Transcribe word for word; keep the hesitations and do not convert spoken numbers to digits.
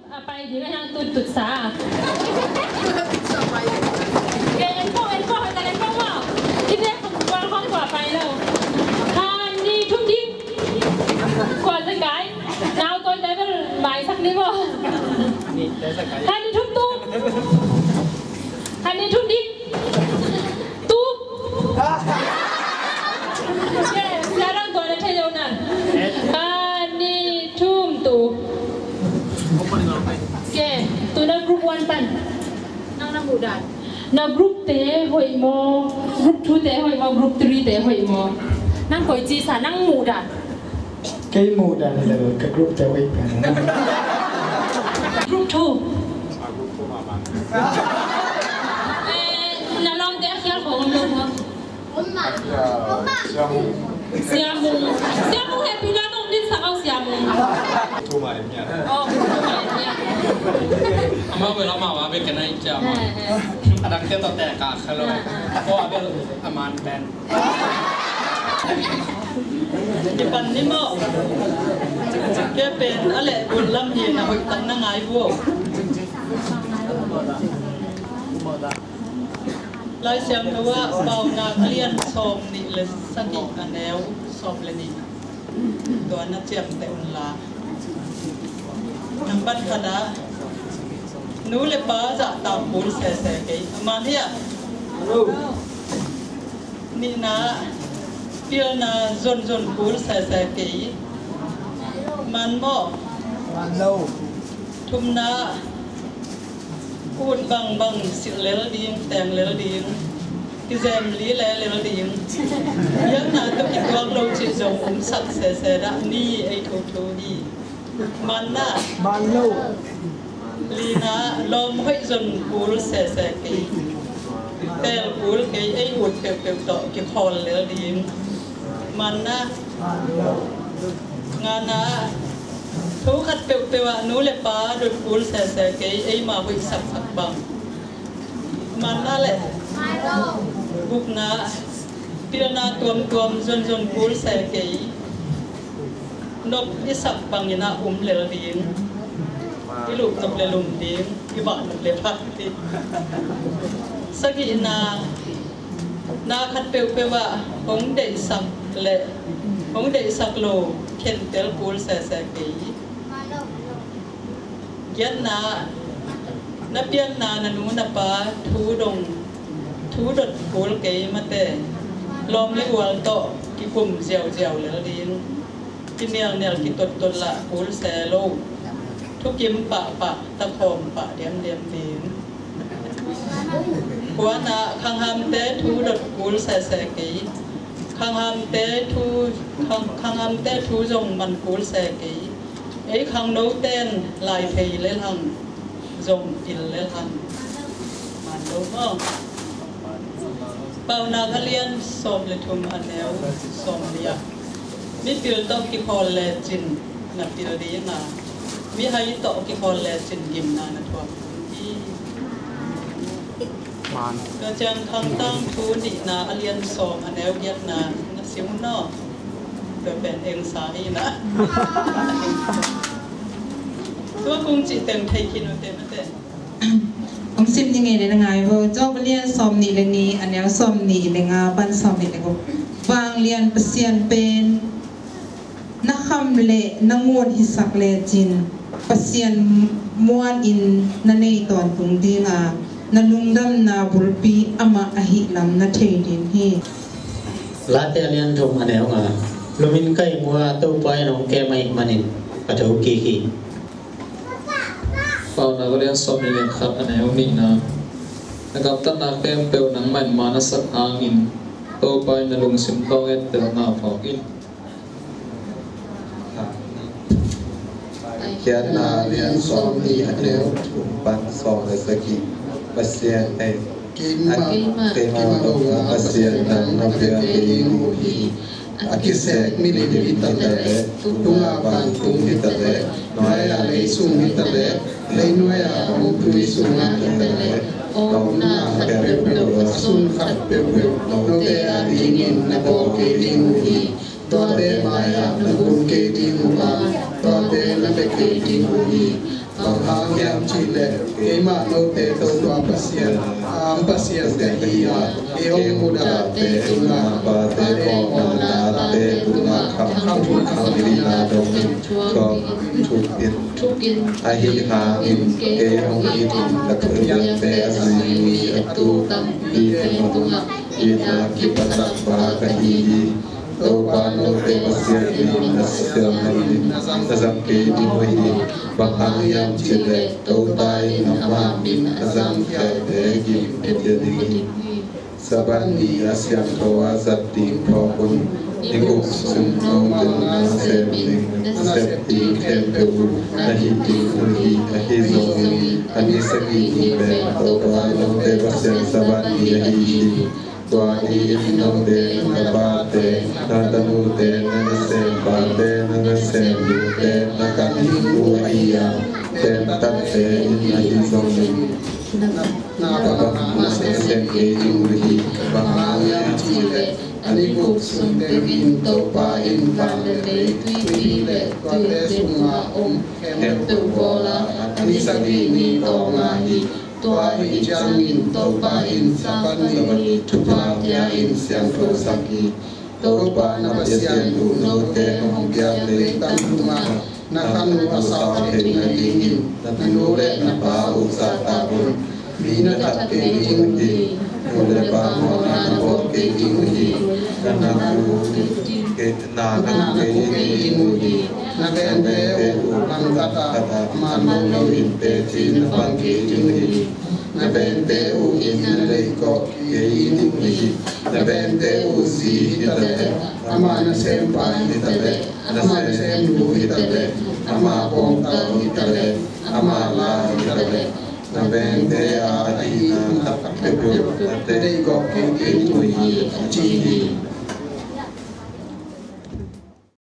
A pai ding a hiang tut tut sa. Ke en ko, en ko, hata en ko mo. Ite kong kual kong kua pai lo. Khan ni thum ding. Kua zakai. Nau toi level mai sak ni mo. Khan ni thum tu. Khan ni thum ding. Tu. Yes, sia dang tua na thei lo na. Khan ni thum tu. Okay, tu na group one pan. Nang na muh dan. Na group te hoih maw, group two te hoih maw, group three te hoih maw. Nang koi ci sa, nang muh dan. Kei muh dan lel ka group te hoih pen. Group two. Eh, na lawmte a khial khawng om lo maw? Siamung. Siamung. Siamung happy na nong din sa kau siamung. Thu mai mian. Oh, thu mai mian. Ama bel ama wa bel kena icha ma. Eh, eh. Adang te to te ka khalo. Eh, eh. Oh, abel aman pen. Kipan ni maw. Ke pen a leh bul lam hi na hoih tak na ngai vo. Lai Siangtho ah Paunak a lian sawm nih le sagih a neu sawm le nih. Tua na ciamteh un la. Nambat khat ah nu le pa zahtak kul sese kei. A man hiam? Nihna, pilna zonzon kul sese kei. Man maw? Man lo. Thumna, ut bangbang silh lel ding, teng lel ding, kizem li le lel ding. Biakna tawh kituak lo cih zong umsak sese dah ni ei thotho hi. Manna. Man lo. Lina, lawm hoih zon kul sese kei. Tel kul kei, ei ut peuhpeuh tawh kikhawl lel ding. Manna. Ngana, thu khat peuhpeuh ah nu le pa dot kul sese kei, eima hoih saksak bang. Manna le. Gukna, pilna tuamtuam zonzon kul se kei. Nop i sak bangin a um lel ding. I lup nop le lum ding, i vah nop le vah ding. Sagihna, na khat peuhpeuh ah hong deihsak le hong deihsak lo khentel kul sese kei. Giatna, na pianna na nu na pa thu dong, thu dot kul kei mate. Lawm le ual tawh kikum ziauziau lel ding. Kinialnial kitottot lah kul se lo. Thukim pahpah, takhawm pah diamdiam ding. Kuana, khanghamte thu dot kul sese kei. Khanghamte thu, khang, khanghamte thu zong man kul se kei. Ei khangno ten lai thei lel hang, zong pil lel hang. Man lo maw? Paunak a lian sawm le thum a neu sawm li ah. Mipil tawh kikhawl lecin na pil ding a, mihai tawh kikhawl lecin gimna na thuak ding hi. Tua ciang Khangtang Thu nihna a lian sawm a neu giatna na sim un aw. Tua pen engsa hi na. Tua kung cih teng thei khin uh te mate. Hong sim ni ngei le na ngai vo. Job a lian sawm nih le nih a neu sawm nih le nga pan sawm nih le guk. Vanglian Pasian pen na kham le na ngun hisak lecin Pasian muan in na nei tawntung ding a, na lungdamna bulpi amah ahih lam na thei ding hi. Late a lian thum a neu nga. Lum in ka ihmu a, Topa in hong kem ahih manin ka tho kik hi. Paunak a lian sawm nih le khat a neu nihna. Na gamtatna khempeuh nangmah in ma na sak hangin Topa in na lungsim tawh ettelna phawk in. Giatna a lian sawm nih a neu thum pan sawm le sagih. Pasian ei. Keimah, keimah dong a Pasian nang na bia kei ding uh hi. A kisek milim hi ta leh, tung a vantung hi ta leh, nuai a lei sung hi ta leh, lei nuai a hong tui sung a hi ta leh, a omna khat peuhpeuh, a sun khat peuhpeuh, note a dingin na bawl kei ding uh hi. Tuate mai-ah na kun kei ding uh a, tuate na bia kei ding uh hi. Bang hang hiam cih leh keimah note Topa Pasian, a om Pasian ka hi a, ei hong mudahte tungah, pate mawhna tate tungah kham thuk kham lina dongin thuak in, thukin, ahi hangin kei hong it in ka thupiakte a zui mi a tu tampite tungah itna kiphasak pa ka hi hi. Topa note Pasian in na siamna min na zang kei ding uh hi. Bang hang hiam cih leh Topa in amah min a zangkhialte gim pia ding hi. Sabbath ni a siangtho a zat ding phawk un. Ni guk sung note na sem ding, na sep ding khempeuh uh na hih ding uh hi. Ahi zongin a ni sagih ni pen Topa note Pasian Sabbath ni ahi hi. Tua ni-in note, na pate, na tanute, na nasem pate, na nasem nute na kan ding uh ahi a, temtatte in ahi zongin, na bang na sem kei ding uh hi. Bang hang hiam cih leh a ni guk sung teng in Topa in van le lei, tuipi le tuate sunga om khempeuh bawl a, a ni sagih ni tawng a hi. Tua ahih ciangin Topa in Sabbath ni thupha pia in siangthosak hi. Topa na Pasian uh note hong piak leitang tungah na khan uh a sau theihna dingin na nu le na pa uh zahtak un. Mi na that kei ding uh hi. Nu le pa mawhna na bawl kei ding uh hi. Na nak uh kei, na nak uh kei ding uh hi. Na vengte uh langkhat ah man lo lo in teci na pang kei ding uh hi. Na vengte uh in na leigawh kei ding uh hi. Na vengte uh zi hi ta leh, ama nasempa hi ta leh, ama nasemnu hi ta leh, ama bawngtal hi ta leh, ama la hi ta leh, na vengte a ahihna peuhpeuh na leigawh kei ding uh hi, a ci hi.